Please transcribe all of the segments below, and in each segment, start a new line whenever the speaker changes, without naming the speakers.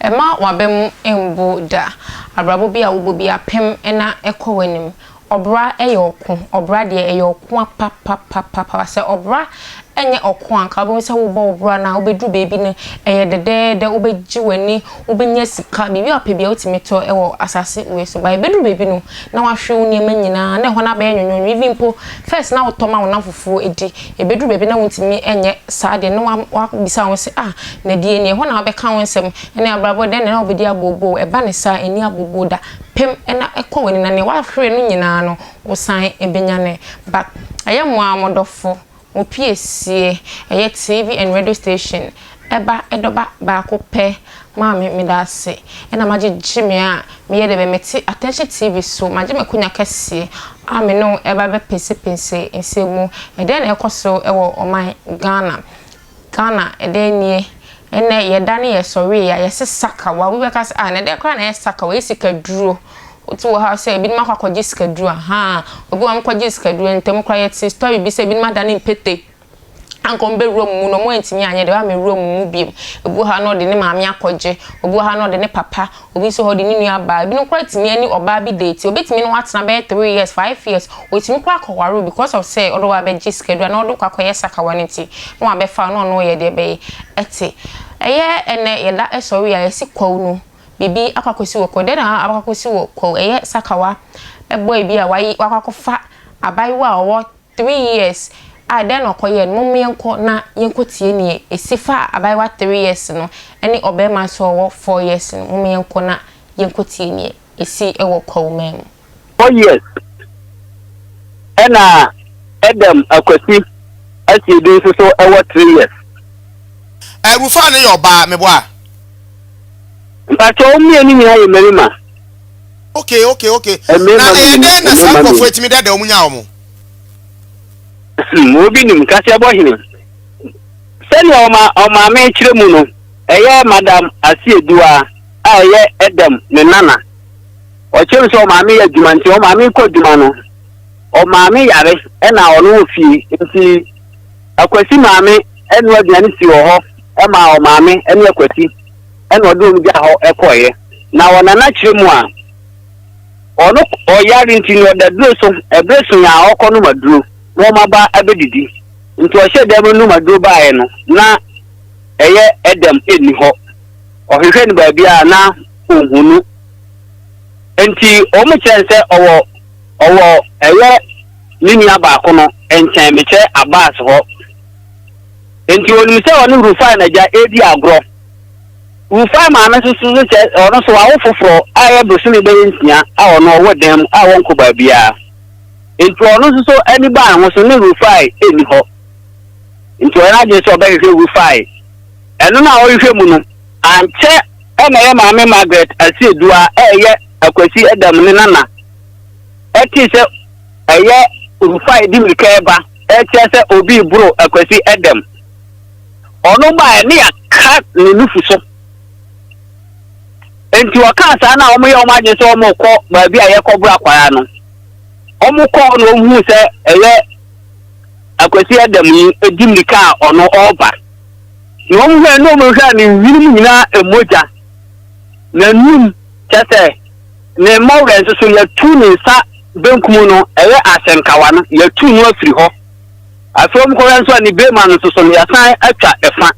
Mma w'aba mu mbu da. Abrabɔ bi a wobɔ bi apem na ɛkɔ w'anim. Ɔbra yɛ ɔko. Ɔbra deɛ ɛyɛ ɔko papapapapa. Sɛ ɔbra nyɛ ɔko a anka wobɛhu sɛ wobɔ wo bra no a wobɛduru baabi no ɛyɛ dɛdɛɛdɛ, wobɛgye w'ani, wobɛnya sika, biribi a wopɛ biara wotumi tɔ wɔ asase wei so. But ɛbɛduru baabi no na wahwere wo nneɛma nyinaa na ɛhɔ no abɛyɛ nwonwonwo. Even mpo first na wotɔ ma wo nnamfofoɔ di, ɛbɛduru baabi na wontumi nyɛ saa adeɛ no na woabisa wo ho sɛ ah na deɛ nie, ɛhɔ na wobɛka wo nsɛm ne abrabɔ dɛn na na wobɛdi abooboo, ɛba no saa a ɛnni abooboo da. Pem na ɛkɔ w'ani na nea woahwere no nyinaa no wosan bɛnya no back. Ɛyɛ mo ara mo dɔfo, mo piesie, ɛyɛ TV and radio station ɛba ɛdɔba baako pɛ Maame meda ase ɛna magyegye me a meyɛ dɛ bɛ mete Attention TV so magye m'akonya kɛseɛ a me ne wo ɛba bɛ pensepense nsɛm mu ɛdɛn na ɛkɔ so wɔ ɔman Ghana Ghana ɛdɛn nie ɛnɛ yɛda ne yɛsɔree a yɛse sakawa obi bɛka sɛ ah na ɛdɛn koraa na ɛyɛ sakawa ɛyɛ sikaduro wote wɔ ha sɛ ebinom akɔ akɔgye sikaduro ahaa obi wɔ hɔ kɔgye sikaduro ntɛm koraa yɛte story bi sɛ ebinom adane mpete anka wɔn bɛwura wɔn mu no wɔn antumi anyɛ deɛ wɔamɛwura wɔn mu biom obi wɔ ha na ɔde ne maame akɔgye obi wɔ ha na ɔde ne papa Obi nso hɔ ɔde ne nua baa. Ebinom koraa tumi ɛne ɔbaa bi date. Obetumi ne wo atena bɛyɛ 3 years, 5 years. Otumi koraa akɔware wo because of sɛ ɔde wo abɛgye sikaduro anaa ɔde wo kɔ akɔyɛ sakawa no nti na wabɛfa wo na ɔne wo yɛ deɛ ɛbɛyɛ. Ɛte. Ɛyɛ ɛnɛ yɛda sɔre a yɛse kwawu no biribi akɔ akɔsi wɔ kwawu. Dɛn na akɔ akɔsi wɔ kwawu? Ɛyɛ sakawa boy bi a wayi wakɔ akɔfa abaayewa a ɔwɔ 3 years a dɛn na ɔkɔyɛɛ no? Mom yɛnkɔ na yɛnkɔtie neɛ ɛsi faa abaayewa 3 years no ne ɔbarima nso a ɔwɔ 4 years no. Mom yɛnkɔ na yɛnkɔtie neɛ ɛsi wɔ Kwawuman mu.
4 years ɛna Edem Akwasi Asiedu nso so ɛwɔ 3 years.
Rufai no yɛ ɔbaa meboa?
Mpakyɛ wɔn mmienu nyinaa yɛ mmarima.
Okay.
Mmarima
Na ɛyɛ
mmienu,
dɛn na saa
mmarima
nkurɔfoɔ
mmienu.
atumi dada wɔn nya wɔn?
Obi nim kaseɛbɔ hene. Sɛnea ɔmaame kyerɛ mu no, ɛyɛ Madam Asiedua a ɛyɛ Edem ne nana. Ɔkyerɛ mu sɛ ɔmaame yɛ adwuma nti ɔmaame kɔ adwuma no, ɔmaame yare ɛna ɔno wɔ fie nti Akwasi maame ɛno aduane si wɔ hɔ ɛma ɔmaame ɛne Akwasi ɛna ɔde wɔn gya hɔ ɛkɔeɛ. Na ɔnana kyerɛ mu a ɔno ɔyare nti no ɔda duro so ɛbere so yɛn a ɔkɔ nom aduro na wɔn aba abɛdidi nti ɔhyɛ dɛm nom aduro baeɛ no na ɛyɛ Edem ɛnni hɔ. Ɔhwehwɛ no baabi a na ohunu nti wɔn kyerɛ sɛ ɔwɔ ɛyɛ ne nua baako no nkyɛn, mekyerɛ Abbas hɔ. Nti onim sɛ ɔne Rufai n'agya edi agorɔ. Rufai maame nso so kyɛ ɔno nso wawo foforɔ a ɛyɛ bosome bɛyɛ 6 a ɔno ɔwɔ dan mu a wɔnkɔ baabiara nti ɔno nso so ani baa ho so ne Rufai ɛnni hɔ nti ɔyɛ n'adwene sɛ ɔbɛhwehwɛ Rufai. Ɛno no a ɔhwehwɛ mu no ankyɛ ɛna ɛyɛ maame Margaret Asiedua a ɛyɛ Akwasi Edem ne nana ɛte sɛ ɛyɛ Rufai di mirika ɛba ɛkyerɛ sɛ obi boro Akwasi Edem. Ɔno baa ne yɛaka ne nufu so nti ɔkaa saa na wɔn yɛ wɔn adwene sɛ wɔn kɔ baabi a yɛkɔ boro akwara no. Wɔn kɔ na wɔn hu sɛ ɛyɛ Akwasi Edem yi edi mirika a ɔno ɔreba na wɔn hwɛ na wɔn hwɛ a ne nhwene mu nyinaa emogya n'anum kyɛ sɛ ne mmɔwerɛ nso so yɛtu ne nsa benkum no ɛyɛ asɛnkawa no yɛtu no afiri hɔ. Afei wɔn kɔhwɛ nso a ne bɛrima no nso so no yɛsan atwa ɛfa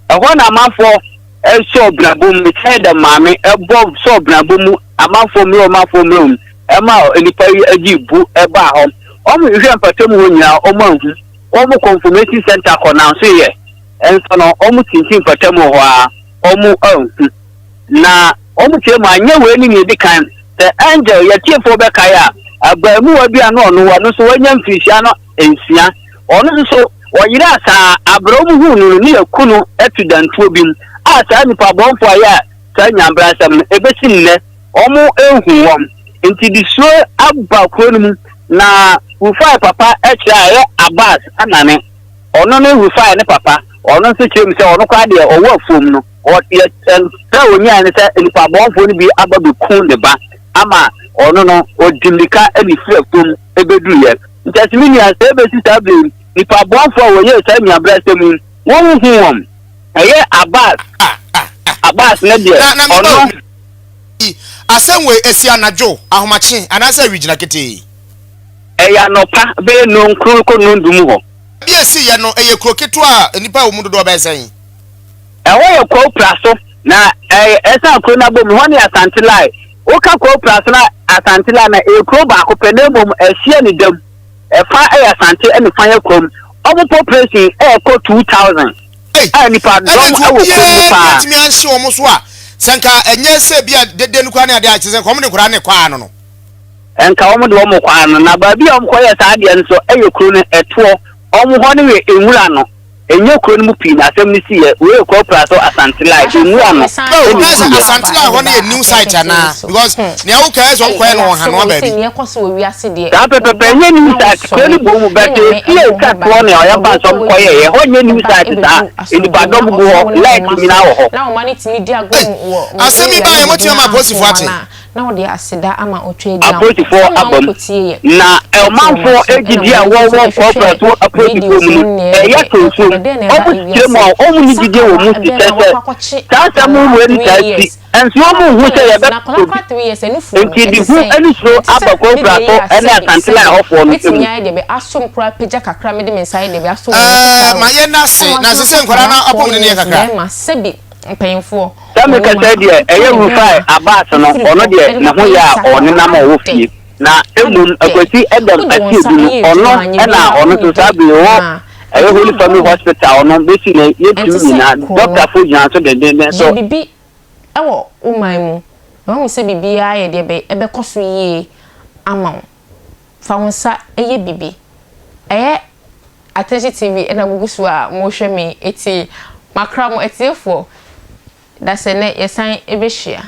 ɛhɔ na amanfoɔ ɛsɔ brabɔ mu mekyerɛ dɛ maame ɛbɔ sɔ brabɔ mu amanfoɔ mmerɛ amanfoɔ mmerɛ mu ɛma nipa yi agye bu ɛbaa hɔ. Wɔn hwehwɛ mpata mu hɔ nyinaa wɔn anhu. Wɔn kɔ information center kɔ nanso yɛ ɛnso no wɔn tintin mpata mu hɔ a wɔn anhu na wɔn kyerɛ mu anyɛ wei ne nea edi kan sɛ Angel yɛtiefoɔ bɛkae a abaamuwa bi a no ɔno ɔno nso wanya mfirihyia no 6 ɔno nso so ɔyere a saa abrɛ wɔn hu no no ne yɛku no atu dantuo bi mu a saa nipa bɔnfo a yɛ a saa nyambra asɛm no ebesi nnɛ wɔn ehu wɔn nti de suo aba kuro no mu. Na Rufai papa kyerɛ a ɛyɛ Abbas Anane, ɔno ne Rufai ne papa, ɔno nso kyerɛ mu sɛ ɔno koraa deɛ ɔwɔ afuom no ɔyɛ sɛ onyaa ne sɛ nipa bɔnfoɔ no bi aba bɛku ne ba ama ɔno no ɔdi mirika ne firi afuom ɛbɛduruyɛ. Nti ɛsɛ me nua sɛ ɛbɛsi saa bere yi nipa bɔnfoɔ a wɔyɛ saa nnuabrɛ asɛm yi wɔnhu wɔn ɛyɛ Abbas. Abbas no deɛ,
Na na meba
ɔno.
o, asɛm wei, ɛsi anadwo, ahomakye, anaasɛ awigyina ketee?
Ɛyɛ anɔpa bɛyɛ nnɔnkron kɔ nnɔndu mu hɔ.
Baabi a ɛsiiɛ no, ɛyɛ kuro ketewa a nnipa a wɔ mu dodoɔ bɛyɛ sɛn?
Ɛhɔ yɛ Kwawu Praso, na ɛyɛ ɛsan kuro no abom, ɛhɔ ne Asante Lai. Woka Kwawu Praso na Asante Lai no a, ɛyɛ kuro baako pɛ na mmom ɛhyeɛ ne dam. Ɛfa yɛ Asante ɛna fa yɛ Kwawu. Wɔn population ɛrekɔ 2000
Ei,
a nnipa
ɛne
dɔm
nti
wɔ kurom mu
obiara bi
paa.
antumi anhye wɔn so a, sɛ nka ɛnyɛ sɛ bi a dede no koraa ne adeɛ a, kyerɛ sɛ nka wɔn de nkwadaa no rekɔ ano no.
Nka wɔn de wɔn kɔ ano, na baabi a wɔkɔyɛɛ saa adeɛ no nso yɛ kuro no ɛtoɔ. Wɔn hɔ no yɛ nwura no, ɛnyɛ kuro no mu pii na asɛm no siiɛ. Wei yɛ Kwawu Praso Asante Lai, nwura no
Oh,
na
na sɛ
ɛsiiɛ.
Asante Lai hɔ no yɛ new site anaa? Because nea woka yɛ sɛ wɔkɔyɛ no wɔ Hanoa baabi.
Saa pɛpɛpɛ, ɛnyɛ new site, kuro no bɔ mu, but efie a ɛtwa toɔ na wɔyɛ ba nso wɔkɔyɛeɛ. Ɛhɔ nyɛ new site saa, nnipadɔm gu hɔ, light nyinaa wɔ hɔ.
Ei, asɛm yi baeɛ moatumi ama apolisifoɔ ate?
Apolisifoɔ aba mu, na ɔmanfoɔ gyidie a wɔwɔ kɔɔpra so apolisifoɔ mu no, ɛyɛ atonsuom. Wɔkyekyerɛ mu a, wɔnni gyidie wɔ mu te kyerɛ sɛ, saa asɛm wei no taa si, nso wɔnhu sɛ yɛbɛto obi. Enti de hu ne suro aba kɔɔpra so ne Asante Line hɔfoɔ no mu.
Ɛɛ, ma yɛnna ase, na ɛsɛ sɛ nkwadaa no apɔmuden yɛ kakra.
Sɛ me kasa yi deɛ ɛyɛ Rufai Abbas no ɔno deɛ ne ho yɛ a ɔnenam ɔwɔ fie na mmom Akwasi Adam Asiedu no ɔno na ɔno nso saa bere yi ɔwɔ ɛyɛ Holy Family Hospital ɔno bɛsi nɛ yɛntumi nyina doctor fo gyina so dendenden so.
Yɛ biribi wɔ wo man mu na woahu sɛ biribiara yɛ deɛ bɛn ɛbɛkɔ so yie ama wo. Fa wo nsa yɛ biribi. Ɛyɛ Atɛnkye TV na mo gu so a mo hwɛ me etie. Makra mo atiefoɔ. Dasɛ nɛ yɛsan bɛhyia.